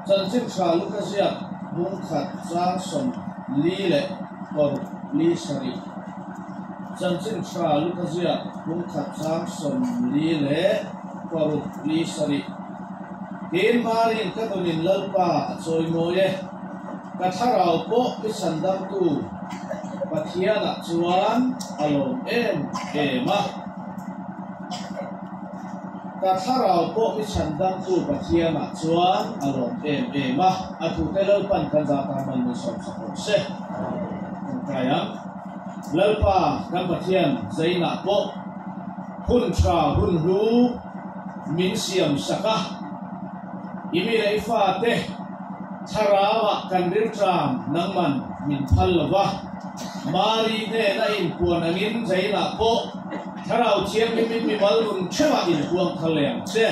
Chanchin tha Luka ziak bung khat chang 46 li sarih. Chanchin tha Luka ziak bung khat chang 46 li sarih. Tin, Marin ka nunin Lalpa a chawi mawi e. Ka thlarau pawh mi chhandamtu Pathianah chuan a lawm em em a. Ka thlarau pawh mi chhandamtu Pathianah chuan a lawm em em a. A thute Lalpan kan zah tan man min sawmsak rawh se. Tawngtai ang. Lalpa kan Pathian zainah pawh hun tha hun hlu min siam sak a. I mi leh i fate thlarauah kan rilṭam nangman min phal lo va. Mari hnena inpuan angin zainah pawh Thlarau Thianghlimin mimal nun theuhah inpuang thar leh ang che.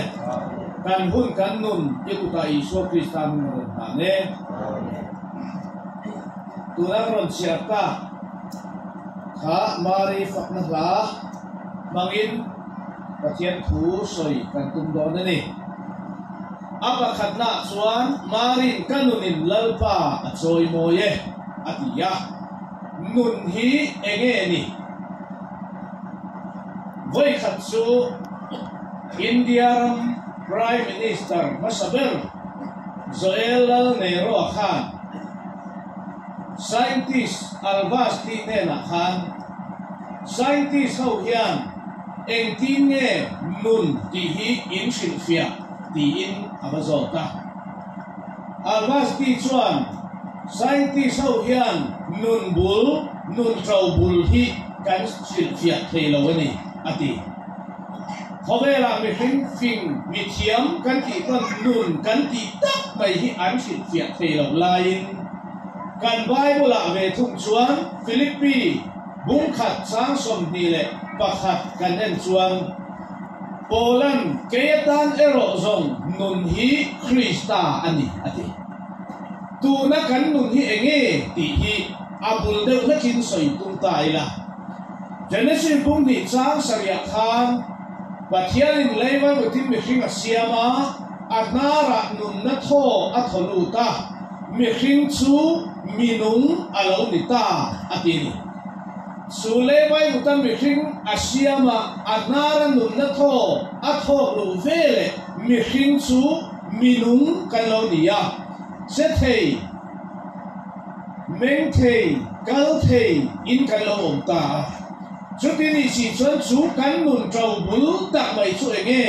Kan hun kan nun i kutah Isua Krista hming a rawn hlan e. Tuna ka rawn chhiar ta kha Mari fakna hla hmangin Pathian thu sawi kan tum dawn a ni. A pakhatnaah chuan Marin ka nunin Lalpa a chawi mawi e a ti a. Nun hi enge ni? Vawikhat chu India ram Prime Minister hmasa ber Joel Lal Nehru-a khan Scientist Alvasti hnenah khan Scientist ho hian engtin nge nun tih hi in hrilhfiah tiin a va zawt a. Alvasti chuan Scientist ho hian nun bul, nun to bul hi kan hrilhfiah thei lo a ni, a ti. Khawvelah mihring fing, mithiam kan tih pawn nun kan tih tak mai hi an hrilhfiah thei lo laiin kan Bible-ah ve thung chuan Philippi bungkhat chang 21 kan en chuan Paula'n kei atan erawh zawng nun hi Krista a ni, a ti. Tuna kan nun hi enge tih hi a bul deuh hlekin sawi tum ta ila. Genesis bung hnih chang sarihah khan Pathianin leiva rutin mihring a siam a, a hnarah nunna thaw a thaw lut a, mihring chu minung a lo ni ta a ti a ni. Chu leivai ruta mihring a siam a, a hnara nunna thaw a thawk luh veleh mihring chu minung kan lo ni a, che thei, meng thei, kal thei in kan lo awm ta a. Chuti nih si chuan chu kan nun to bul tak mai chu eng nge?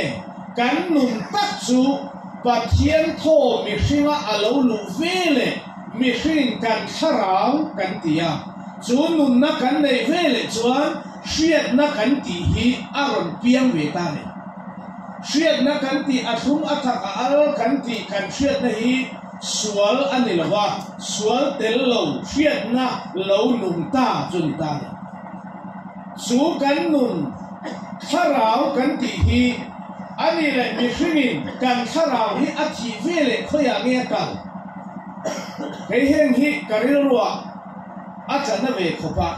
Kan nun tak chu Pathian thaw mihringa a lo luh ve leh mihring kan thlarau kan ti a. Chu nunna kan neih ve leh chuan hriatna kan tih hi a rawn piang ve ta a ni. Hriatna kan tih a thlum a thak a al kan tih kan hriatna hi sual a ni lo va, sual tel lo hriatna lo nung ta chu ni ta a ni. Chu kan nun thlarau kan tih hi a ni leh mihringin kan thlarau hi a thih ve leh khawiah nge a kal? Kei heng hi ka rilruah a tla na ve khawp a.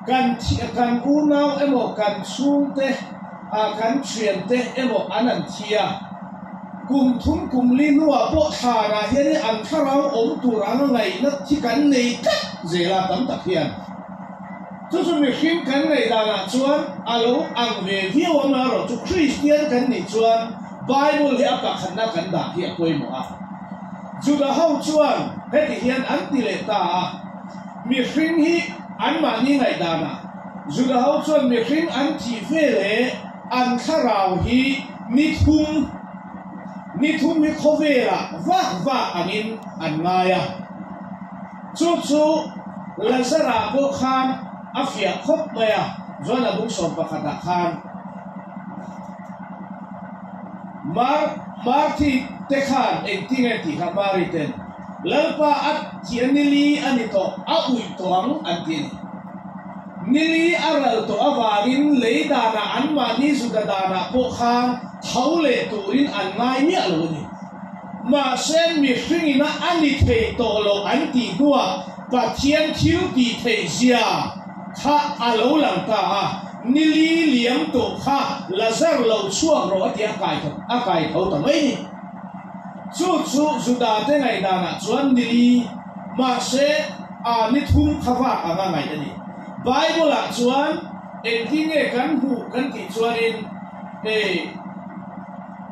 Kan kan unau emaw kan chhungte ah kan thiante emaw an an thi a, kum thum kum li hnuah pawh thlanah hianin an thlarau awm tur anga ngaihna thi kan nei tlat zel a tam tak hian. Chu chu mihring kan ngaih danah chuan a lo ang ve viau a marawh chu Kristian kan nih chuan Bible hi a pakhatna kan dah hi a pawimawh a. Juda ho chuan heti hian an ti leh ta a, Mihring hi anmahni ngaihdanah Juda ho chuan mihring an thih ve leh an thlarau hi ni thum ni thum hi khawvelah vak vak angin an ngai a. Chu chu Lazara pawh khan a fiah khawp mai a, John-a bung 11ah khan. Mar, Marthi te khan engtin nge tih kha Mari ten Lalpa a thih a nili a ni tawh, a uih tawh ang an ti a ni. Nili a ral tawh avangin lei danah anmahni Juda danah pawh khan tho leh turin an ngai miah lo a ni. Mahse mihringina a ni thei tawh lo an tih hnuah Pathian thil tih theih zia kha a lo lang ta a. Ni li liam tawh kha Lazar lo chhuak rawh a ti a kai a kai tho ta mai ni. Chu chu Juda te ngaihdanah chuan ni li, mahse a ni thum kha vak anga ngaih a ni. Bible ah chuan engtin nge kan hmuh kan tih chuanin hei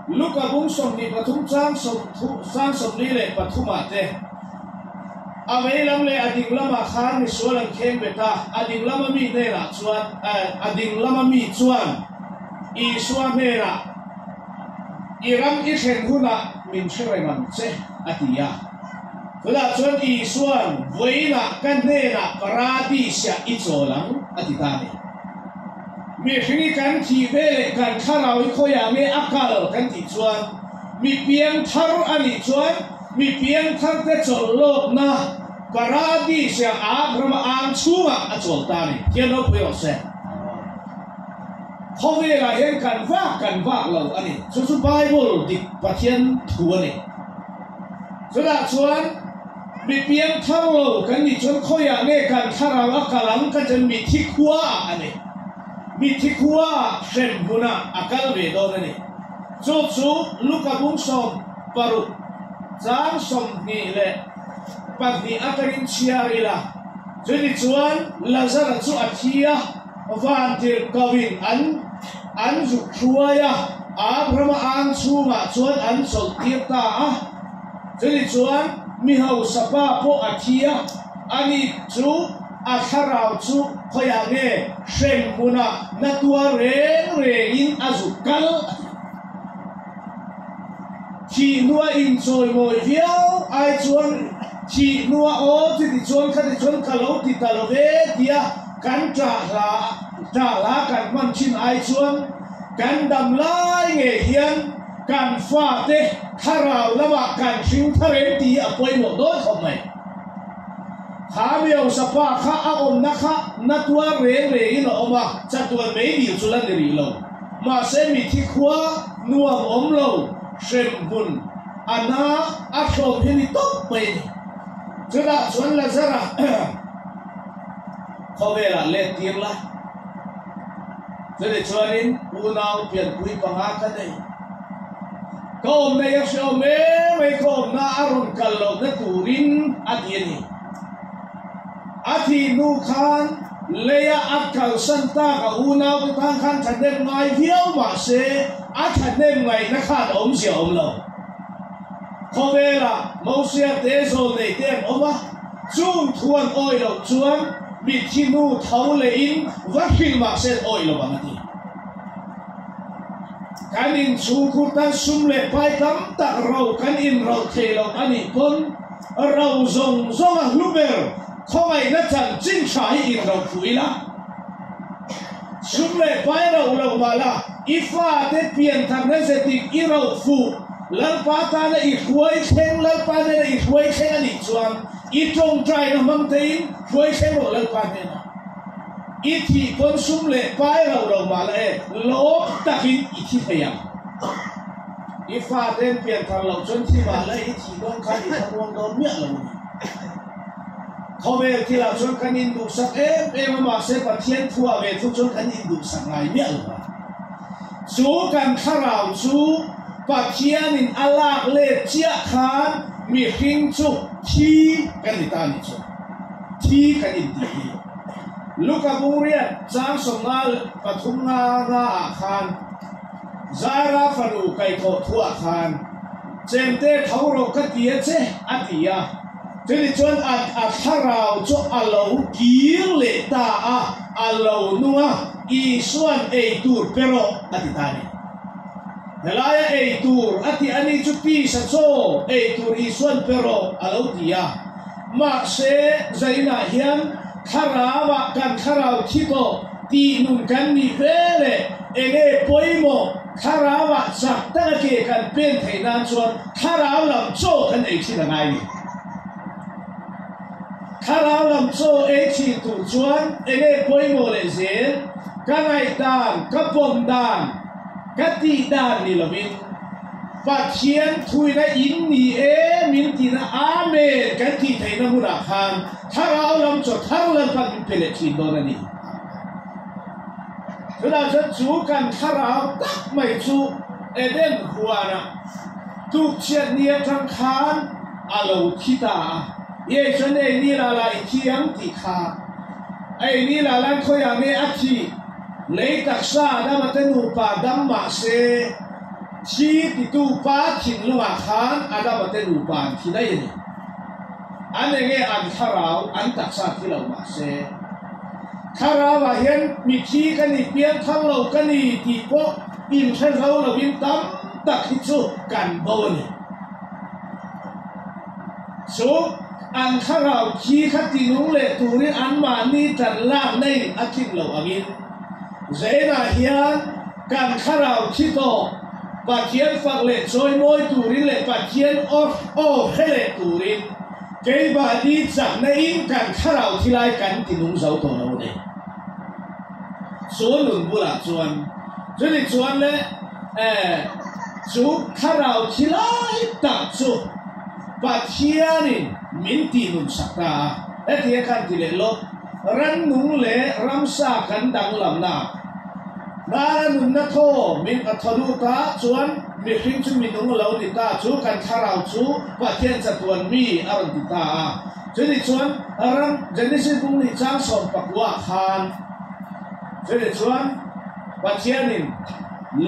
Luka bung 23 chang chang 43 ah te a vei lam leh a ding lamah khan misual an kheng bet a, a ding lama mi hnenah chuan a ding lama mi chuan Isua hnenah I ram i thlen hunah min hre reng ang che a ti a. Tunah chuan Isua'n vawiinah ka hnenah Paradis-ah i chawl ang a ti ta a ni. Mihring i kan thih ve leh kan thlarau i khawiah nge a kal kan tih chuan mi piang thar a nih chuan mi piang thar te chawlh lawkna Paradis-ah Abrahama ang chhungah a chawl ta a ni. Thian ropui rawh se. Khawvelah hian kan vak kan vak lo a ni. Chu chu Bible dik Pathian thu a ni. Chutah chuan mi piang thar lo kan nih chuan khawiah nge kan thlarau a kal ang ka chuan mithi khua ah a ni. Mithi khua ah hrem hmunah a kal ve dawn a ni. Chu chu Luka bung 16 chang 22 atangin chhiar ila. Chuni chuan Lazara chu a thi a. Vantirhkohin an an zuk hruai a, Abrahama ang chhungah chuan an chawlhtir ta a. Chuni chuan mi hausa pa pawh a thi a, ani chu a thlarau chu khawiah nge hrem hmunah na tuar reng rengin a zuk kal a ti. Thih hnua inchawimawi viau ai chuan thih hnua aw chuti chuan khati chuan ka lo ti ta lo ve tia Kan ṭah hla ṭah hla kan hman ṭhin ai chuan kan dam lai ngei hian kan fate thlarau lamah kan hring thar em tih hi a pawimawh dawn khawp mai. Kha Miosa pa kha a awmna kha na tuar reng rengin a awm a, chatuan mei dil chu la ni rih lo. Mahse mithi khua nuam awm lo hrem hmun a na a thlawm hi ni tawp mai a ni. Chutah chuan Lazara. Khawvelah let tir la. Chutih chuanin unau pianpui panga ka nei. Ka awmna hi a hrehawm em mai, ka awmna a rawn kal lohna turin a ti a ni. A thih hnu khan leia a kalsan tak a unaute tan khan thahnem ngai viau mah se a thahnem ngaihna khan awmzia a awm lo. Khawvelah Mosia te zawl nei te an awm a. Chung thu an awih loh chuan mitthi nu tho lehin va hrilh mah se an awih lo ang a ti. Kan inchhungkhur tan sum leh pai tam tak ro kan inroh thei loh a nih pawn ro zawng zawng a hlu ber khawngaihna chanchin tha hi inroh fuh ila. Sum leh pai roh loh mah la i fate piantharna zetik i roh fuh Lalpa tana i hruai thleng, Lalpa hnena i hruai thleng a nih chuan i tawngtaina hmang theiin hruai thleng rawh Lalpa hnenah. I thih pawn sum leh pai rauh lo mah la e, lawm takin i thi thei ang. I faten pian thar loh chuan thi mah la i thih dawn khan i thlamuang dawn miah lo a ni. Khawvel thilah chuan kan induhsak em em a, mahse Pathian thuah ve thu chuan kan induhsak ngai miah lo a. Chu kan thlarau chu Pathianin a lak let chiah khan mihring chu thi kan ni ta nih chu. Thi kan intih hi. Luka bungriat chang 53 nga nga ah khan Zaira fanu kaihthawh thuah khan Chemte tho rawh ka ti a che a ti a. Chutih chuan a a thlarau chu a lo kir leh ta a, a lo nung a, Isua'n ei tur pe rawh a ti ta a ni. Helaia ei tur a tih a ni chu tisa chaw ei tur Isua'n pe rawh a lo ti a. Mahse, zainah hian thlarauah kan thlarau thi tawh tih nun kan nih ve leh enge pawimawh thlarauah chak taka ke kan pen theih nan chuan Thlarau lam chaw kan ei thin a ngai ni. Thlarau lam chaw ei thin tur chuan enge pawimawh leh zel, ka ngaihdan, ka pawm dan, ka tih dan ni lovin, Pathian thuina in ni e min tihna Amen kan tih theihna hmunah khan thlarau lam chaw thar Lalpan min pe leh thin dawn a ni. Chutah chuan chu kan thlarau tak mai chu Eden huanah tuk chhiat ni atang khan a lo thi ta a. Ye chuan ei ni la la i thi ang tih kha ei ni la lan khawiah nge a thi lei taksa Adama te nupa dam mah se thi titu pa thinlungah khan Adama te nupa an thi daih a ni. An enge an thlarau an taksa thi lo mah se thlarauah hian mithi ka ni piang thar lo ka ni tih pawh inhre zo lovin tam tak hi chu kan bo a ni. Chu an thlarau thi kha tinung leh turin anmahni tan lak nei a tlin lo angin Zainah hian kan thlarau thi tawh Pathian fak leh chawimawi turin leh Pathian aw hre leh turin keimahni chakna in kan thlarau thi lai kan tinung zo tawh lo a ni. Chu nun bulah chuan chuni chuan le chu thlarau thi lai tak chu Pathianin min tih nun sak ta a. Heti a khan ti leh lawk, rannung leh ramsa kan danglamna hnara nunna thaw min a thaw lut a, chuan mihring chu minung lo ni ta chu kan thlarau chu Pathian chatuan mi a rawn ti ta a. Chuni chuan ram Genesis bung nih chang 14 khan chuni chuan Pathianin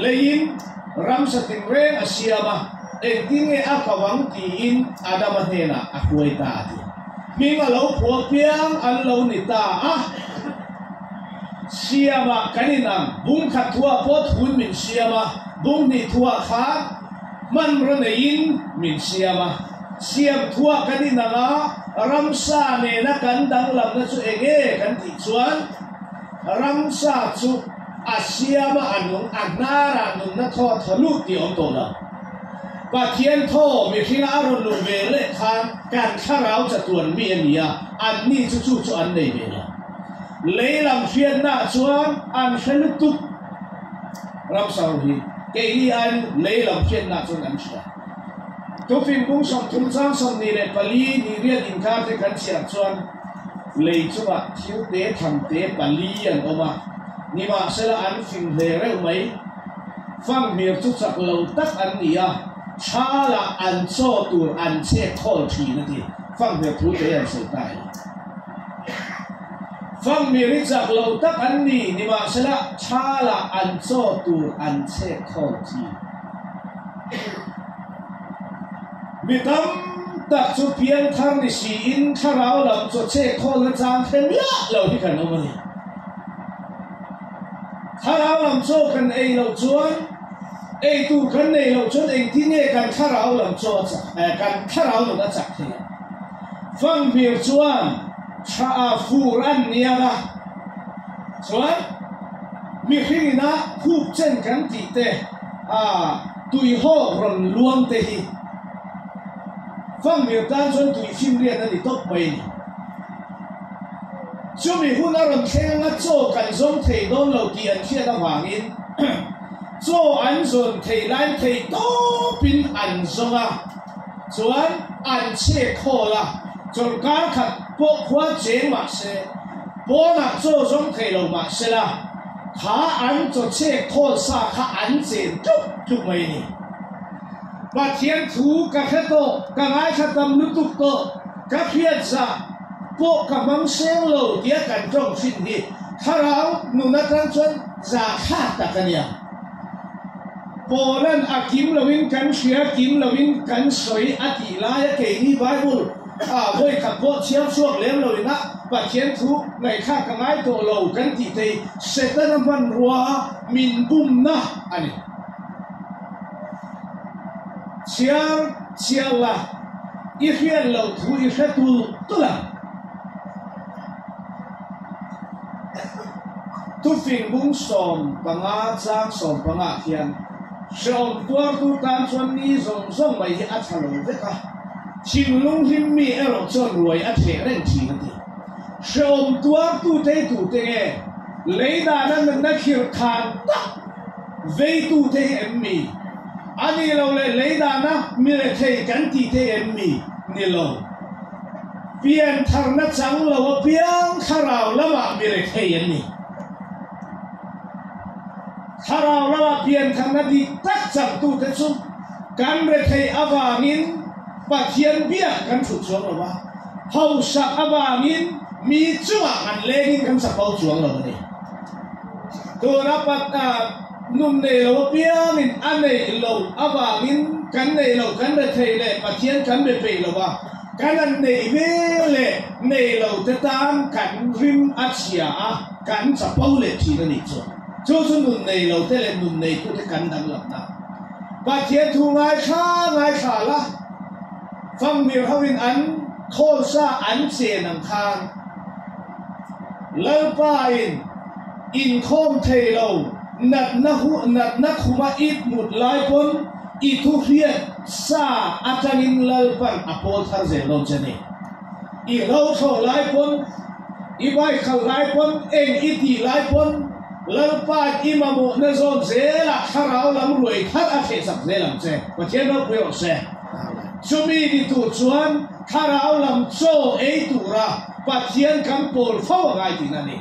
leiin ramsa tinreng a siam a, engtin nge a kawang tiin Adama hnenah a hruai ta a ti. Hming a lo phuah piang an lo ni ta a. Siamah kan inang, bung khat thuah pawh thun min siam a, bung hnih thuah khan hmanraw neiin min siam a. Siam thuah kan inang a, ramsa nena kan danglamna chu enge kan tih chuan ramsa chu a siama a nung a hnarah nunna thaw a thaw lut tih a awm tawh lo. Pathian thaw mihringa a rawn luh ve leh khan kan thlarau chatuan mi a ni a, anni chu chu chu an nei ve lo. Lei lam hriatnaah chuan an hre lutuk ramsa ho hi keini aiin lei lam hriatnaah chuan an hria. Tufin bung 30 chang 24 ni riat inkar te kan chhiar chuan lei chungah thil te tham te pali an awm a, nimahsela an fing hle reuh mai. Fanghmir chu chak lo tak an ni a, thalah an chaw tur an chhek khawl thin a ti. Fanghmir thu te an sawi ta ila. Fanghmir hi chak lo tak an ni, nimahsela thalah an chaw tur an chhek khawl thin. Mi tam tak chu piangthar ni siin thlarau lam chaw chhek khawlna chang hre miah lo hi kan awm a ni. Thlarau lam chaw kan ei loh chuan ei tur kan nei loh chuan engtin nge kan thlarau lam chaw a chak kan thlarau nun a chak thei ang. Fanghmir chuan tha a fur an niang a, chuan mihring ina khup chen kan tih te a tuihawk rawn luang te hi fanghmir tan chuan tui fimriat a ni tawp mai a ni. Chumi hun a rawn thleng anga chaw kan zawng thei dawn lo tih an hriat avangin chaw an zawn thei lai thei tawpin an zawng a, chuan an chhe khawl a, chawlhkar khat pawh khua cheng mah se, pawnah chaw zawng thei lo mah se la, kha an chaw chhek khawl sa kha an chen tluk tluk mai a ni. Pathian thu ka hre tawh, ka ngaithla tam lutuk tawh, ka hriat zah pawh ka hmang seng lo tia kan tawng thin hi thlarau nun atang chuan zah thlak tak a nia. Paula'n a kim loin kan hria, kim loin kan sawi a tih laia keini Bible a vawi khat pawh chhiar chhuak lem loin a Pathian thu ngaihthlak ka ngai tawh lo kan tih thei Setana hmanrua min bumna a ni. Chhiar chhiar la, i hriat loh thu i hre tul tul ang. Tufing bung 15 chang 15 khian hrehawm tuartu tan chuan ni zawng zawng mai hi a tha lo vek a, thinlung hlim mi erawh chuan ruai a theh reng thin a ti. Hrehawm tuartu te tute nge lei dana natna khirh khan tak veitu te hi em mi? A ni lo leh lei dana mi rethei kan tih te em mi? Ni lo. Pian tharna chang lo apiang thlarau lamah mi rethei an ni. Thlarau lama piantharna dik tak changtute chu kan retheih avangin Pathian biak kan thut chuang lo a, hausak avangin mi chungah kan lengin kan chapo chuang lo a ni. Tuna nun nei lo apiangin a neih lo avangin kan neih loh kan rethei leh Pathian kan be peih lo a, kan an neih ve leh nei lo te tan kan rim a chhia a, kan chapo leh thin a nih chu. Chu chu nun nei lo te leh nun neitute kan danglamna. Pathian thu ngaithla ngaithla la, Fanghmir hoin an khawl sa an chen ang khan Lalpa in inkhawm thei lo natna hu natna khuma i hmut lai pawn i thu hriat sa atangin Lalpan a pawl thar zel dawn che ni. I hlauhthlawh lai pawn, i bike khalh lai pawn, eng i tih lai pawn Lalpa i mamawhna zawn zelah thlarau lam ruai thar a thlehsak zel ang che. Pathian ropui rawh se. Chumi ni tur chuan thlarau lam chaw ei tura Pathian kan pawl fo a ngai tihna a ni.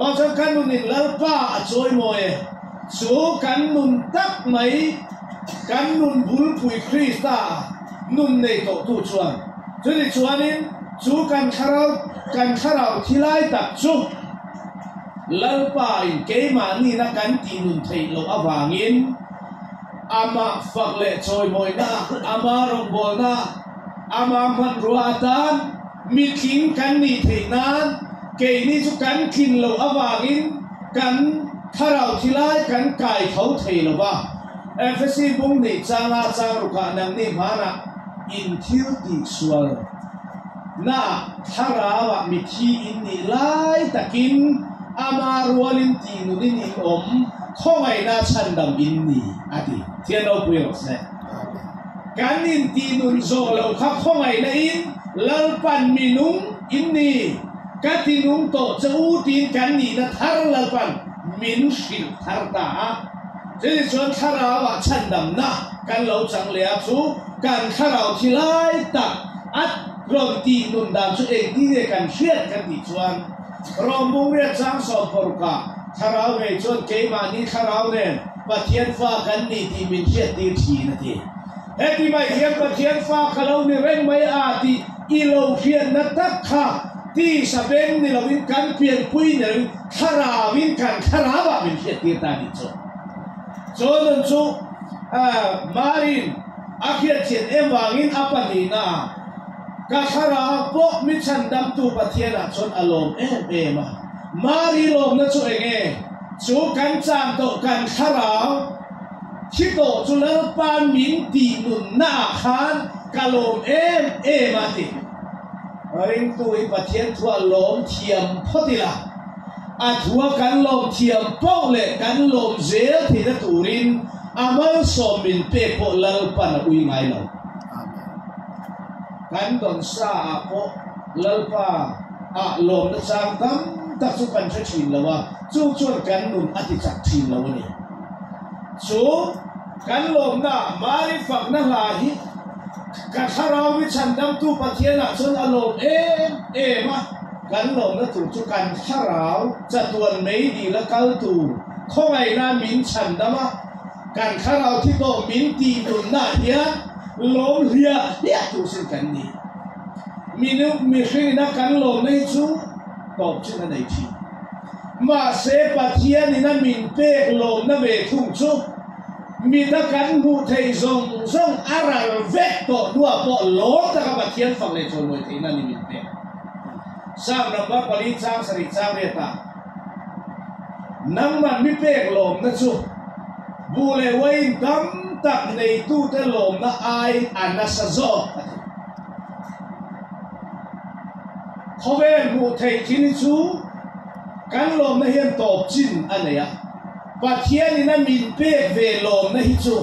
Aw chuan kan nunin Lalpa a chawi mawi e. Chu kan nun tak mai, kan nun bulpui Krista a nun nei tawhtu chuan chuni chuanin chu kan thlarau kan thlarau thilai tak chu, Lalpa in keimah nihna kan tih nun theih loh avangin amah fak leh chawimawina, ama rawngbawlna, ama hmanrua atan mitling kan nih theih nan keini chu kan tlin loh avangin kan thlarau thilai kan kai tho thei lo va. Efesi bung hnih changa chang rukah nangni hmanah in thil tihsual. Na thlarauah mithi in nih lai takin ama rualin tih nunin in awm, khawngaihna chhandam in ni, a ti. Thian ropui rawh se. Kan intih nun zawh loh kha khawngaihna in Lalpan minung in ni, ka ti nung tawh che u tiin kan nihna thar Lalpan min hrilh thar ta a. Chutichuan thlarauah chhandamna kan lo chang leh a chu kan thlarau thi lai tak a rawn tih nun dan chu engtin nge kan hriat kan tih chuan Rawmbungriat chang sawmparukah thlarau ngei chuan keimahni thlarau nen Pathian fa kan ni tih min hriattir thin a ti. Heti mai hian Pathian fa ka lo ni reng mai a tih i lo hriatna tak kha tisa beng ni loin kan pianpui ni loin thlarauin kan thlarauah min hriattir ta a nih chu. Chu nun chu Marin a hriatchian em vangin a pahnihna ah ka thlarau pawh mi chhandamtu Pathianah chuan a lawm em em a. Mari lawmna chu eng nge? Chu kan chan tawh kan thlarau thi tawh chu Lalpa'n min tih nunna ah khan ka lawm em em a ti. Ringtu hi Pathian thua lawm thiam phawt ila. A thua kan lawm thiam poh leh kan lawm zel theihna turin a malsawm min pek pawh Lalpan a ui ngai lo. Kan dawn sa ah pawh Lalpa ah lawmna chang tam tak chu kan hre thin lo a, chu chuan kan nun a ti chak thin lo a ni. Chu kan lawmna Mari fakna hla hi ka thlarau mi chhandamtu Pathianah chuan a lawm em em a. Kan lawmna tur chu kan thlarau chatuan mei dila kal tur khawngaihna min chhandam a, kan thlarau thi tawh min tih nunnaah hian lawm hliah hliah tur sin kan ni. Minung mihringina kan lawmna hi chu tawp chin a nei thin. Mahse Pathianina min pek lawmna ve thung chu Mita kan hmuh theih zawng zawng a ral vek tawh hnuah pawh lawm taka Pathian fak leh chawimawi theihna ni min pek. Psalm number pali chang sarih chang riatah, Nangman mi pek lawmna chu buh leh uain tam tak neitute lawmna aiin a nasa zawk a ti. Khawvel hmuh theih thil hi chu kan lawmna hian tawp chin a nei a. Pathianin a min pek ve lawmna hi chu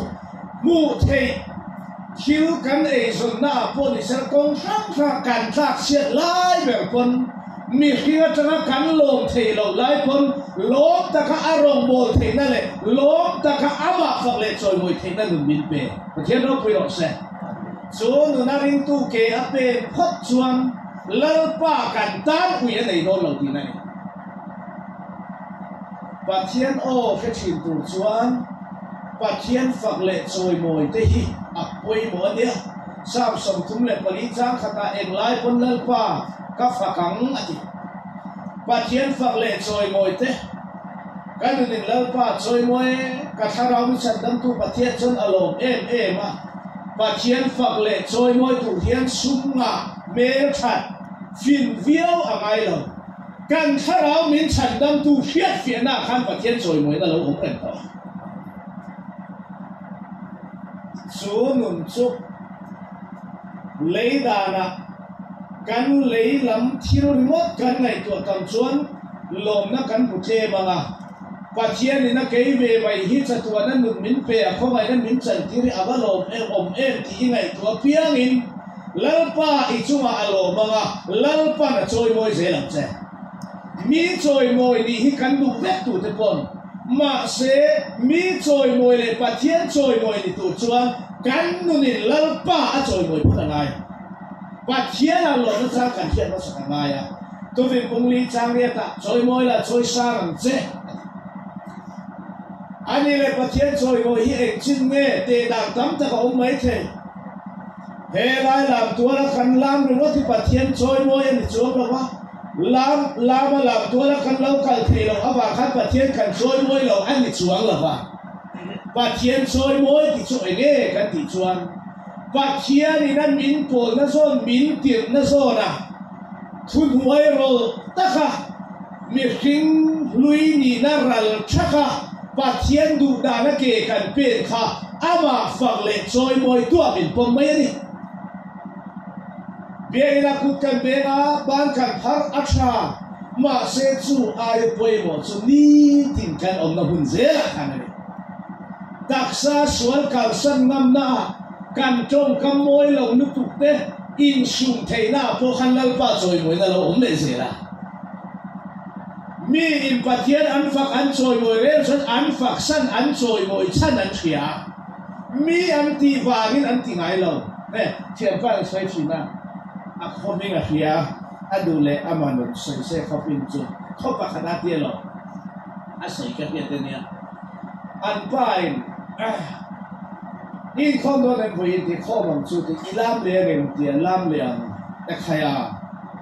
hmuh theih thil kan eizawnna ah pawh ni sela kawng hrang hrang kan tlak chhiat lai ber pawn mihring atanga kan lawm theih loh lai pawn lawm taka a rawngbâwl theihna leh lawm taka amah fak leh chawimawi theihna nun min pe. Pathian ropui rawh se. Chu nuna ringtu ke a pen phawt chuan Lalpa kan tan ui a nei dawn lo tihna a ni. Pathian aw hre thin tur chuan Pathian fak leh chawimawi te hi a pawimawh a nia. Psalm 34 chang khatah englai pawn Lalpa ka fak ang a ti. Pathian fak leh chawimawi te ka nunin Lalpa chawimawi e, ka thlarau mi chhandamtu Pathian chuan a lawm em em a. Pathian fak leh chawimawi tur hian sum ngah hmel that fin viau a ngai lo. Kan thlarau min chhandamtu hriatfiahna ah khan Pathian chawimawina lo awm reng tawh. Chu nun chu lei danah kan lei lam thil ringawt kan ngaihtuah tam chuan lawmna kan hmu tlem ang a, Pathianin a kei ve mai hi chatuana nun min pe a, khawngaihna min chantir hi a va lawm em awm em tih i ngaihtuah apiangin Lalpa i chungah a lawm ang a, Lalpan a chawimawi zel ang che. Mi chawimawi nih hi kan duh vek tute pawn, mahse mi chawimawi leh Pathian chawimawi ni tur chuan kan nunin Lalpa a chawimawi phawt a ngai. Pathian a lawmna chang kan hriat hmasak a ngai a, Tuvin pungli chang riatah chawimawi la chawi sang ang che a ti. Ani leh Pathian chawimawi hi engchin nge teh dan tam tak a awm maithei. He lai lam tuala kan lam ringawt hi Pathian chawimawi a ni chuang lo va, lam lama lam tuala kan lo kal thei loh avang khan Pathian kan chawimawi lo a ni chuang lo va. Pathian chawimawi tih chu eng nge kan tih chuan Pathianin a min pawlna zawn, min tirhna zawna thuhnuai rawlh taka mihring hlui nihna ral thaka Pathian duhdana ke kan pen kha amah fak leh chawimawi tuah min pawm mai a ni. Biakina kut kan beng a, ban kan phar a tha, mahse chu aia pawimawh chu nitin kan awmna hun zelah khan a ni. Taksa sual kalsan ngamna ah kan tawngkam mawi lo lutuk te insum theihna ah pawh khan Lalpa chawimawina lo awm leh zel a. Mi in Pathian an fak an chawimawi reng chuan an fak san an chawimawi chhan an hria. Mi an tih vangin an ti ngai lo. He thianpa in sawi thin a, a khaw hming a hria, a duh leh ama nun sawi se khaw hming chu khaw pakhat a tia lo a sawi ka hriat ania. An pa in i inkhawm dawn em vawiin tih khawm ang chu tih i lam leh ang em tih an lam leh ang e khai a.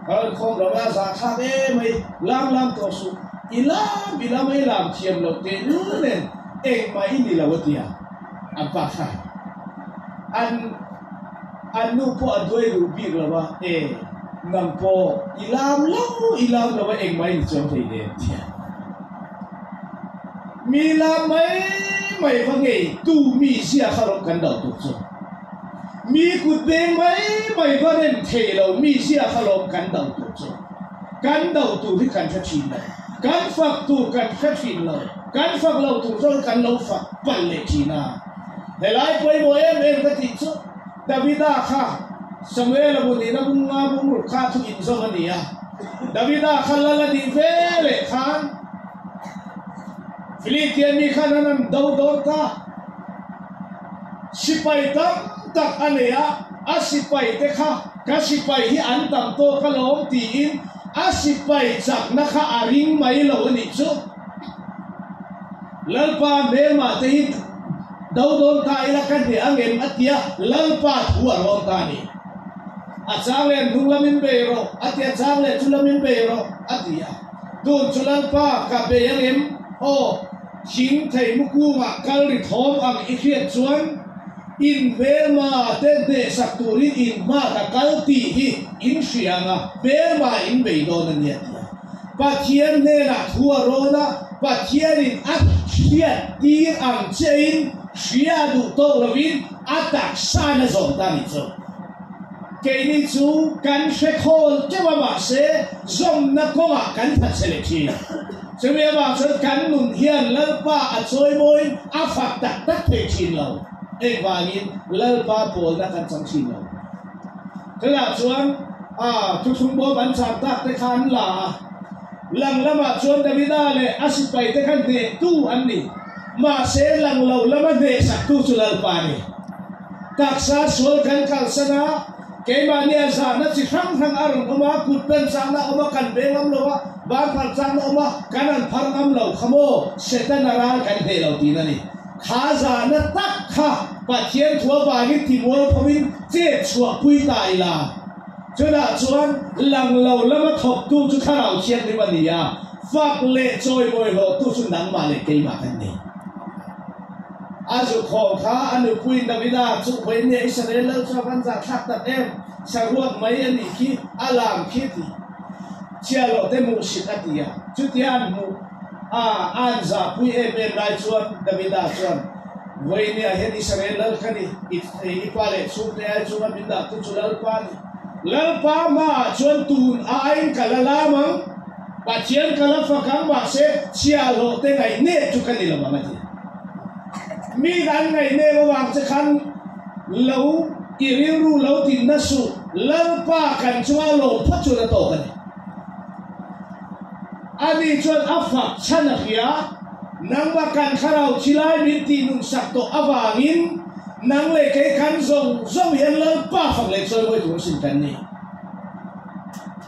Ka rawn khawm lo a, zahthlak em mai, lam lam tawh suh, i lam i lam a i lam thiam loh teh lul nen engmah i ni lo a ti a, an pa kha an an nu pawh a duai duh bik lo a, e nang pawh i lam lo i lam lo a engmah i ni chuang thei nen ti a, mi lam mai mai va ngei tu mi zia kha rawn kan do tur chu. Mi kut beng mai mai va rem thei lo mi zia kha lawm kan do tur chu. Kan do tur hi kan hre thin lo. Kan fak tur kan hre thin lo. Kan fak lo tur zawng kan lo fak palh leh thin a. Helai pawimawh em em ka tih chu Davida kha Samuela bu nihna bung nga bung ruk kha thu inzawm a ni a. Davida kha lal a nih ve leh khan Philipia mi khan an an do dawn ta. Sipai tam tak a nei a, a sipai te kha ka sipai hi an tam tawk alawm tiin a sipai chakna kha a ring mai lo a nih chu. Lalpa hmelmah te hi do dawn ta ila ka hneh ang em a tia Lalpa thu a rawn ta a ni. A chang leh an hnung lamin bei rawh a ti a, chang leh chu lamin bei rawh a ti a. Tun chu Lalpa ka bei ang em? Aw. Thing thei mu kungah kal ri thawm ang i hriat chuan in hmelma te hnehsak turin in hma ka kal tih hi in hria ang a, hmelma in bei dawn a nia tia Pathian hnenah thu a rawn a, Pathianin a hriat tir ang chiahin hria a duh tawk lovin a taksa in a zawm ta nih chu. Keini chu kan hre khawl teuh a mahse zawmna kawngah kan that che leh thin. Chumi avang chuan kan nun hian Lalpa a chawimawiin a fak tak tak thei thin lo. Engvangin Lalpa pawlna kan chang thin lo. Tunah chuan a thuthlung bawm an cham tak te kha an la a, lang lamah chuan Davida leh a sipai te kha hnehtu an ni. Mahse lang lo lama hnehsaktu chu Lalpa a ni. Taksa sual kan kalsan a, keimahni a zahna chi hrang hrang a rawn awm a, kut pen chakna a awm a, kan beng ngam lo a. Ban phar chang na awm a, kan han phar ngam lo kha maw, Setana ral kan hneh lo tihna a ni. Kha zahna tak kha Pathian thu avangin timualphoin chet chhuahpui ta ila. Chutah chuan lang lo lama thawktu chu Thlarau Thianghlim a ni a, fak leh chawimawi hlawhtu chu nangmah leh keimah kan ni. A zu khawm kha a nupuiin Davida chu vawiin nia Israel lal chu a van zah thlak tak em, saruak mai a nih khi, a lam khi ti chhia loh te hmuhsit a ti a. Chutia an hmuh a, a an zahpui em em lai chuan Davida chuan, Vawiin nia hian Israel lal ka ni, i pa leh chhungte ai chunga min dahtu chu Lalpa a ni. Lalpa hmaah chuan tun aiin ka la lam ang. Pathian ka la fak ang mahse chhiahhlawh te ngaihnep chu ka ni lo ang a ti. Mi an ngaihnep avang che khan lo i rilru lo tinna suh, Lalpa kan chunga lawm phawt chuan a tawk a ni. Ani chuan a fak chhan a hria, nangmah kan thlarau thilai min tih nun sak tawh avangin nang leh kei kan zawng zawng hian Lalpa fak leh chawimawi tur asin kan ni.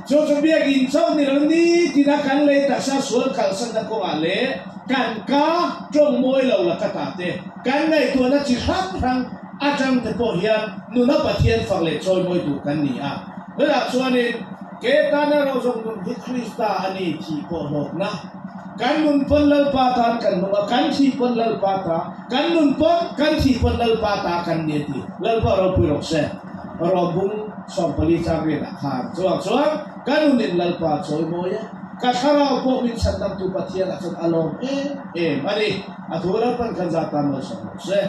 Chu chu biakinn chauh ni lo nitina kan lei taksa sual kalsanna kawngah leh kan ka tawng mawi lo la ka ta te, kan ngaihtuahna chi hrang hrang atang te pawh hian nuna Pathian fak leh chawi mawi tur kan ni a. Tunah chuanin ke tana ro zawng nun hi Krista a ni thih pawh hlawkna. Kan nun pawn Lalpa tan kan nung a, kan thih pawn Lalpa ta, kan nun pawn kan thih pawn Lalpa ta kan ni a ti. Lalpa ropui rawh se. Rawbung 14 chang riatah khan chuang chuan ka nunin Lalpa chawi mawi a, ka thlarau pawh min chhandamtu Pathianah chuan a lawm em em a ni. A thu Lalpan khan zat tan malsawm rawh se.